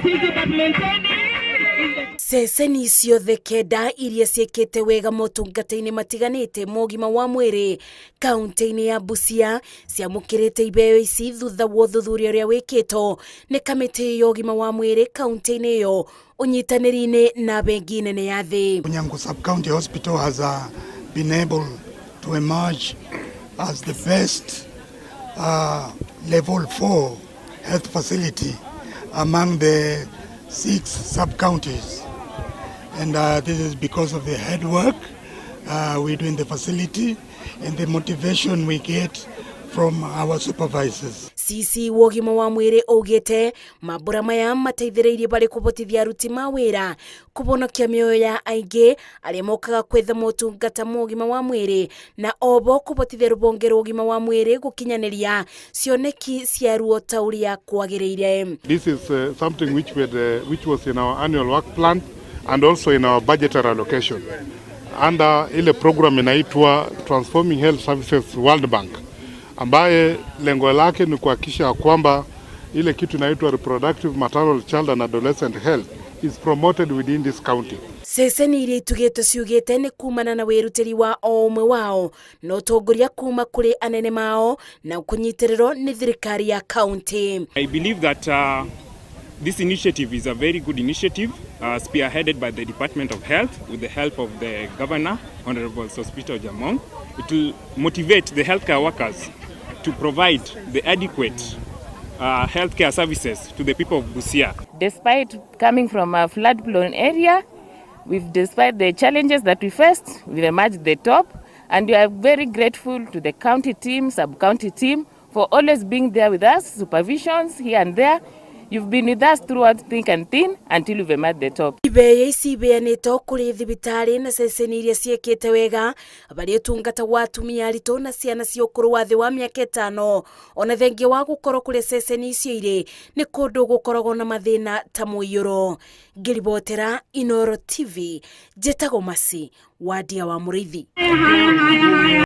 easy, but maintaining. Ceceni ciothe kenda iria ciĩkĩte wega motungata-inĩ matiganĩte ma ũgima wa mwĩrĩ kaunti-inĩ ya Busia ciamũkĩrĩte iheo ici thutha wa ũthuthuria ũrĩa wĩkĩtwo nĩ kamĩtĩ ya ũgima wa mwĩrĩ kaunti-inĩ ĩyo ũnyitanĩri-inĩ na bengi nene ya thĩ. Bunyango Sub-County Hospital has been able to emerge as the best level 4 health facility among the six sub-counties. And this is because of the hard work we do in the facility and the motivation we get from our supervisors. CC wa ũgima wa mwĩrĩ augĩte mambũra maya mateithĩrĩirie barĩ kũbotithia aruti ma wĩra kũbonokia mĩoyo ya aingĩ arĩa mokaga kwetha motungata ma ũgima wa mwĩrĩ na obo kũbotithia rũbonge rwa ũgima wa mwĩrĩ gũkinyanĩria cioneki ciaruo ta ũrĩa kwagĩrĩire. This is something which was in our annual work plan and also in our budgetary allocation under ile program inaitwa Transforming Health Services World Bank, ambaye lengo lake ni kuhakikisha kwamba ile kitu inaitwa reproductive, maternal, child and adolescent health is promoted within this county. Ceceni iria itugĩtwo ciugĩte nĩ kumana na wĩrutĩri wa o ũmwe wao na ũtongoria kuma kũrĩ anene mao na kũnyitĩrĩrwo nĩ thirikari ya kaunti. I believe that this initiative is a very good initiative spearheaded by the Department of Health with the help of the Governor, Honorable Sospeter Ojaamong. It will motivate the healthcare workers to provide the adequate healthcare services to the people of Busia. Despite coming from a flood-prone area, despite the challenges that we faced, we've emerged the top, and we are very grateful to the county team, sub-county team, for always being there with us, supervisions here and there. You've been with us throughout thick and thin until we've emerged the top. Iheo ici iheanĩtwo kũrĩ thibitarĩ na ceceni iria ciĩkĩte wega barĩ ũtungata wa atumia aritũ na ciana cia ũkũrũ wa thĩ wa mĩaka 5, ona thengia wa gũkorwo kũrĩa ceceni icio irĩ nĩ kũndũ gũkoragwo na mathĩna ta mũiyũro. Ngĩribotera Inoro TV, njĩtagwo Masi Wadia wa Mũrĩithi. Haya, haya, haya.